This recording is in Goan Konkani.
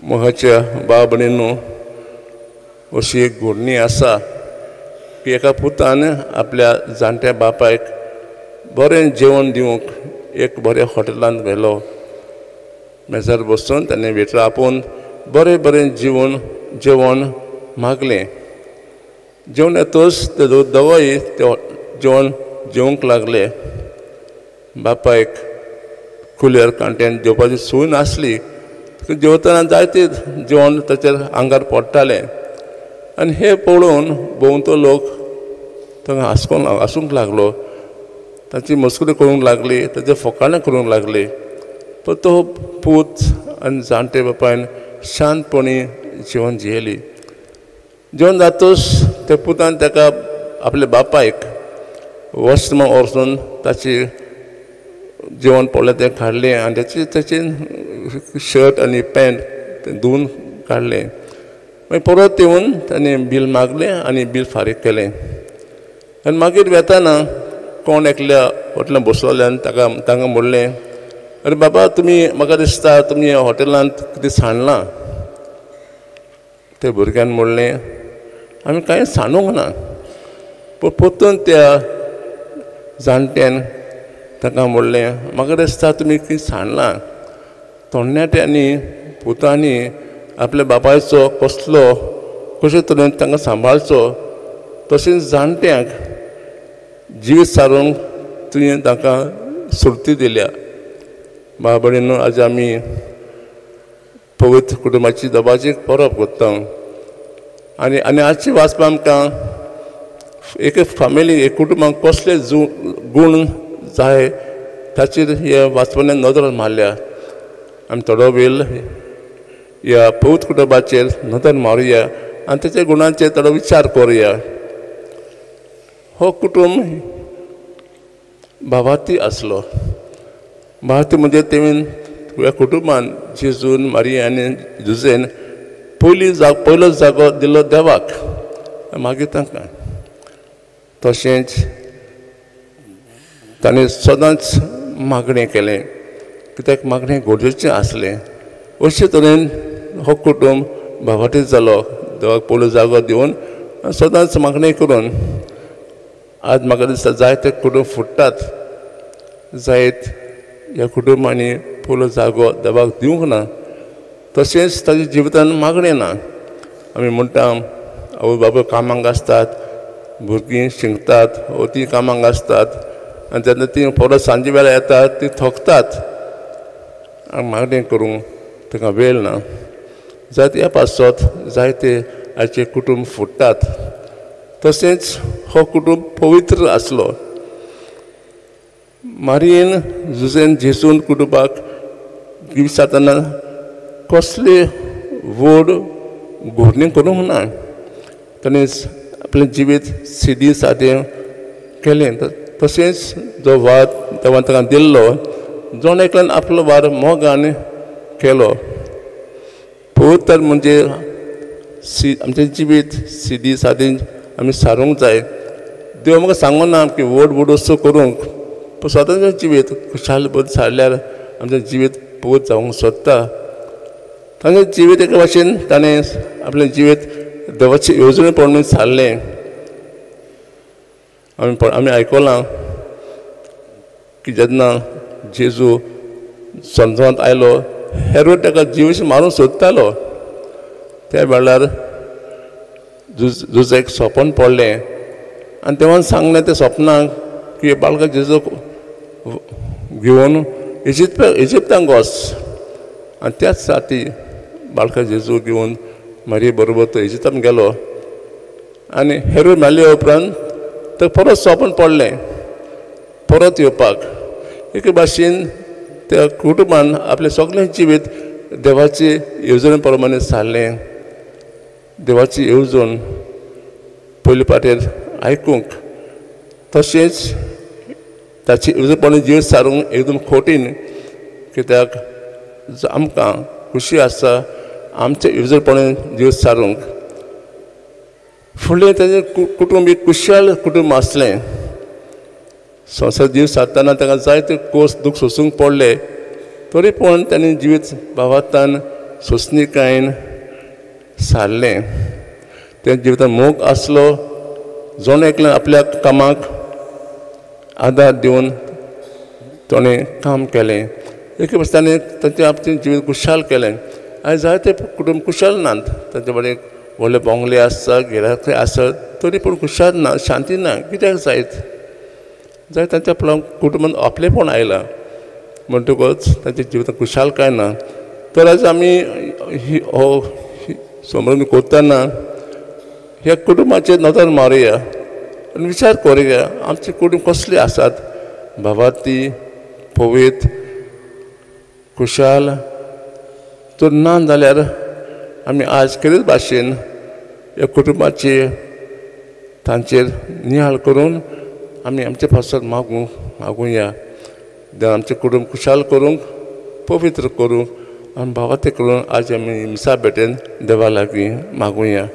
मोगाच्या भाव भयणींनो, अशी एक घडणी आसा की एका पुतान आपल्या जाणट्या बापायक बरें जेवण दिवंक एक बऱ्या हॉटेलांत व्हेलो. मेजार बसून ताणें वेटर आपोवन बरें बरें जेवण मागलें. जेवण येतच ते दोगांय ते जेवण जेवंक लागले. बापायक कुलेर कांट्यान जेवपाची सूय नासली. जेवतना जायते जेवण ताचेर आंगार पडटालें आनी हें पळोवन भोंवतो लोक तांकां हांसूंक लागलो. ताची मस्करी करूंक लागली, ताचे फकाणां करूंक लागली. पण तो पूत आनी जाणटे बापायन शांतपणी जेवण जियेली. जेवण जातच त्या पुतान ताका आपल्या बापायक वॉशरुमा वचून ताची जेवण पडलें तें काडलें आनी ताचें शर्ट आनी पॅन्ट तें धुवन काडलें. मागीर परत येवन ताणें बील मागलें आनी बील फारीक केलें. आनी मागीर वेताना कोण एकल्या हॉटेलांत बसलोल्यान ताका तांकां म्हणलें, अरे बाबा, तुमी म्हाका दिसता तुमी ह्या हॉटेलांत कितें सांडलां. त्या भुरग्यान म्हणलें, आमी कांय सांडूंक ना. पूण परतून त्या जाणट्यान ताका म्हणलें, म्हाका दिसता तुमी कितें सांडलां. तरणाट्यांनी पुतांनी आपल्या बापायचो कसलो कशे तरेन तांकां सांबाळचो, तशेंच जाणट्यांक जिवीत सारूंक तुवें तांकां सुर्ती दिल्या. भाव भयणींनो, आज आमी पवित्र कुटुंबाची दबाजी परब करता आनी आनी आजची वाचपा आमकां एक फामिली, एक कुटुंबाक कसले गूण जाय ताचेर हे वाचपाने नदर मारल्या. आमी थोडो वेळ ह्या पवित्र कुटुंबाचेर नदर मारुया आनी ताच्या गुणांचेर थोडो विचार करुया. हो कुटुंब भावार्थी आसलो. भावार्थी म्हणजे तेणें ह्या कुटुंबान जेजून, मारिया आनी जुजेन पयलो जागो दिलो देवाक, मागीर तांकां. तशेंच ताणें सदांच मागणें केलें, कित्याक मागणें गरजेचें आसलें. अशे तरेन हो कुटुंब भावार्थी जालो, देवाक पयलो जागो दिवन सदांच मागणें करून. आज म्हाका दिसता जायते कुटुंब फुट्टात, जायत ह्या कुटुंबांनी पयलो जागो देवाक दिवंक ना, तशेंच ताच्या जिवितान मागणें ना. आमी म्हणटा आवय बापूय कामांक आसतात, भुरगीं शिकतात वो तीं कामांक आसतात आनी जेन्ना तीं परत सांजे वेळार येतात तीं थकतात, मागणें करूंक तांकां वेळ ना. जायते ह्या पासत जायते आयचे कुटुंब फुट्टात. तशेंच हो कुटुंब पवित्र आसलो. मारियेन जुजेन जेजून कुटुंबाक विचारतना कसले व्हड घोडणी करूंक ना. ताणें आपलें जिवीत सिदी सादें केलें. तशेंच जो वाद देवान ताका दिल्लो, जण एकल्यान आपलो वार मोगान केलो. पवित्र म्हणजे आमचें जिवीत सिदी सादें आमी सारूंक जाय. देव आमकां सांगूंक ना की व्हड व्हड वस्तू करूंक, पूण स्वताचें जिवीत खुशाल बद सारल्यार आमचें जिवीत पवित्र जावंक सोदता. तांचें जिवीत एके भाशेन ताणें आपलें जिवीत देवाचे येवजणे प्रमाणे सारलें. आमी आयकलां की जेन्ना जेजू संवसारांत आयलो, हेरोड ताका जिवीत मारूंक सोदतालो. त्या वेळार जुजेक सपन पडलें आनी देवान सांगलें त्या सपनाक की बाळका जेजूक घेवन इजिप्तांक वच. आनी त्याच राती बाळका जेजू घेवन मारिये बरोबर तो इजिप्तांत गेलो. आनी हेरोड मेले उपरांत तो परत सपन पडलें परत येवपाक. एके भाशेन त्या कुटुंबान आपलें सगळें जिवीत देवाचे येवजणे प्रमाणे सारलें. देवाची येवजण पयले पाटेर आयकूंक, तशेंच ताची येवजण जिवीत सारूंक एकदम कठीण, कित्याक आमकां खुशी आसा आमचें येवजणपणान जिवीत सारूंक. फुडलें ताजें कुटुंब एक कुशाल कुटुंब आसलें. संवसार जीव साधतना तांकां जायते कोस दूख सोसूंक पडले, तरी पूण तांणी जिवीत भावार्थान सोंसणीकायेन सारलें. तें जिवितांत मोग आसलो, जण एकल्यान आपल्या कामाक आदार दिवन ताणें काम केलें. एके ताणें तांचें आपलें जिवीत खुशाल केलें. आयज जायते कुटूंब खुशाल नात, तांचे कडेन व्हडले बोंगले आसतात, गिरेस्तकाय आसत तरी पूण खुशाल ना, शांती ना. कित्याक जायत? जायत तांच्या कुटुंबांत आपलेपण आयलां म्हणटकच तांच्या जिवितांत खुशालकाय ना. तर आयज आमी हो समारंभ करतना ह्या कुटुंबाचेर नदर मारुया आनी विचार करुया आमचें कुटूंब कसलें आसात, भावार्थी, पवित्र, खुशाल. तर ना जाल्यार आमी आज केरीत भाशेन ह्या कुटुंबाचे तांचेर नियाळ करून आमी आमचे पासत मागुया. देव आमचें कुटूंब खुशाल करूंक, पवित्र करूंक आनी भावार्थी करूंक आज आमी मिसा भेटेन देवा लागीं मागुया.